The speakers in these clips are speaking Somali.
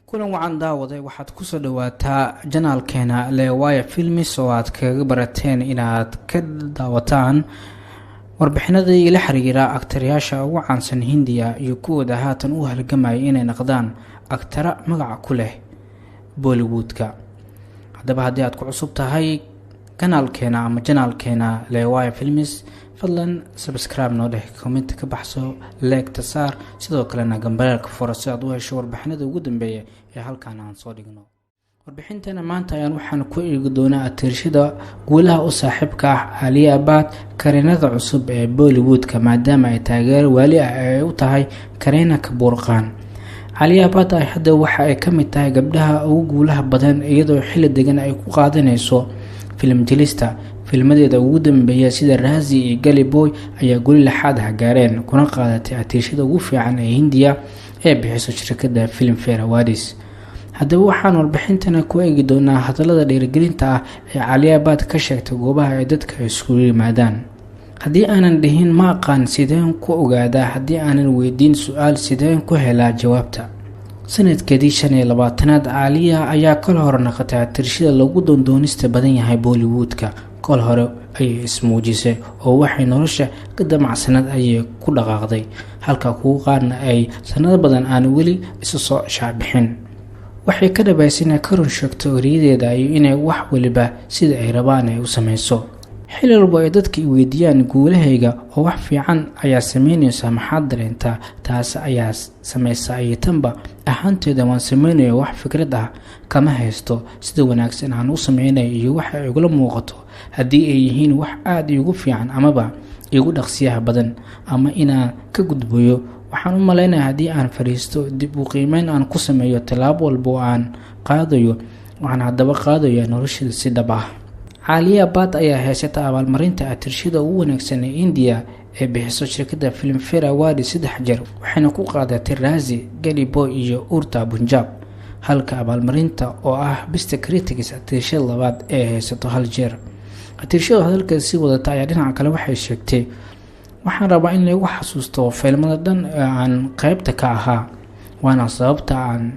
Kulan wacan daawade, waxaad kusoo dhawaataa channelkeena Lewaya Films oo aad kaga barateen inaad ka daawataan warbixinadii la xiriira aktaryaasha ugu caansan Hindiya iyo kuwooda haatan u halgamaya inay noqdaan agtara magaca ku leh Bollywoodka. Haddaba haddii aad ku cusub tahay kanaalkeena ama channelkeena Lewaya Films, fadlan subscribe noo dheh, commenta ka baxso, like-ta saar, sidoo kalena gambaleelka fura si aad u hesho warbixinada ugu dambeeya ee halkan aan soo dhigno. Warbixintana maanta ayaan waxaan ku eegi doonaa atirshada guulaha u saaxiibka ah Alia Bhatt, kareenada cusub ee Bollywoodka, maadaama ay taageero waali ah ay u tahay Kareena Kapoor Khan. Alia Bhatt ay hadda waxa ay ka mid tahay gabdhaha ugu guulaha badan, iyadoo xilli degan ay ku qaadanayso filim jilista. Filmadeeda ugu dambeeya sida Raazi iyo Gully Boy ayaa guli lixaad ah gaareen, kuna qaadatay atiishada ugu fiican ee Hindiya ee bixiso shirkadda Filmfare Awards. Haddaba waxaan warbixintana ku eegi doonaa hadallada dhiirigelinta ah ee Alia Bhatt ka sheegtay goobaha ay dadka iskugu yimaadaan. Haddii aanan dhihin ma aqaan, sideen ku ogaadaa? Haddii aanan weydiin su-aal, sideen ku helaa jawaabta? Sanadkeedii 25aad, Alia ayaa kol hore noqotay atirshada lagu doondoonista badan yahay Bollywoodka. Kol hore ayay ismuujisay oo waxay nolosha ka damacsanad ayay ku dhaqaaqday, halka kuwo qaarna ay sanado badan aan weli isu soo shaacbixin. Waxay ka dhabaysay inay ka run sheegto eriyadeeda iyo inay wax waliba sida ay rabaan ay u sameyso. Xilli walba ay dadka i weydiiyaan guulahayga oo wax fiican ayaa sameynaysaa, maxaad dareentaa, taas ayaa sameysa ayitanba ahaanteeda waan sameynayo, wax fikrad ah kama haysto sida wanaagsan aan u sameynayo iyo waxa igula muuqato, haddii ay yihiin wax aada iigu fiican amaba igu dhaqsiyaha badan ama inaan ka gudbayo. Waxaan u maleynayaa haddii aan fadhiisto dib u qiimeyn aan ku sameeyo tallaabo walba oo aan qaadayo, waxaan haddaba qaadayaa noloshada si dhab ah. Alia Bhatt ayaa haysata abaalmarinta atirshada ugu wanaagsan ee India ee bixiso shirkadda Filmfare Awards 3 jeer, waxayna ku qaadatay Raazi, Gully Boy iyo Udta Punjab, halka abaalmarinta oo ah Best Critics atirshada labaad ee haysato hal jeer. Atirshada hadalkeeda sii wadata ayaa dhinaca kale waxay sheegtay: waxaan rabaa in lagu xasuusto fiilmada dhan ee aan qeybta ka ahaa, waana sababta aan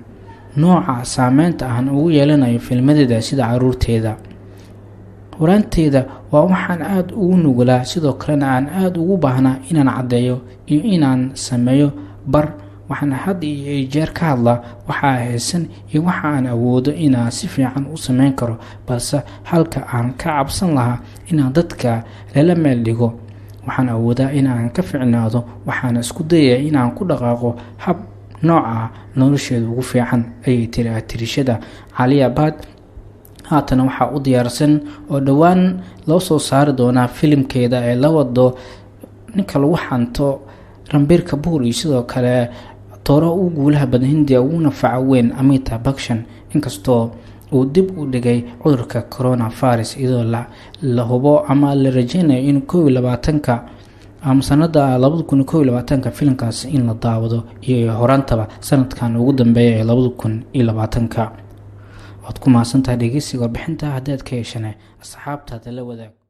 nooca saameynta aan ugu yeelanayo filmadeeda sida caruurteeda. Horaanteeda waa waxaan aada ugu nugulaa, sidoo kalena aan aada ugu baahnaa inaan caddeeyo iyo inaan sameeyo bar. Waxaan had iyo jeer ka hadlaa waxaa haysan iyo waxa aan awoodo inaan si fiican u sameyn karo, balse halka aan ka cabsan lahaa inaan dadka lala meel dhigo, waxaan awoodaa inaan ka ficnaado. Waxaana isku dayayaa inaan ku dhaqaaqo hab nooca nolosheeda ugu fiican, ayay tiri atirishada Alia Bhatt. Haatana waxaa u diyaarsan oo dhowaan loo soo saari doonaa filimkeeda ee la wado ninka lagu xanto Ranbir Kapoor iyo sidoo kale tooro ugu guulaha badan Hindiya uguna faca weyn Amitabh Bachchan, inkastoo uu dib u dhigay cudurka coronavirus, iyadoo la hubo ama la rajeynayo in 21-ka ama sanada 2021-ka filimkaasi in la daawado iyo horaantaba sanadkan ugu dambeeya ee 2020-ka. Waad ku mahadsantahay dhegeysiga warbixinta. Haddii aad ka heshane, asxaabtaada la wadaag.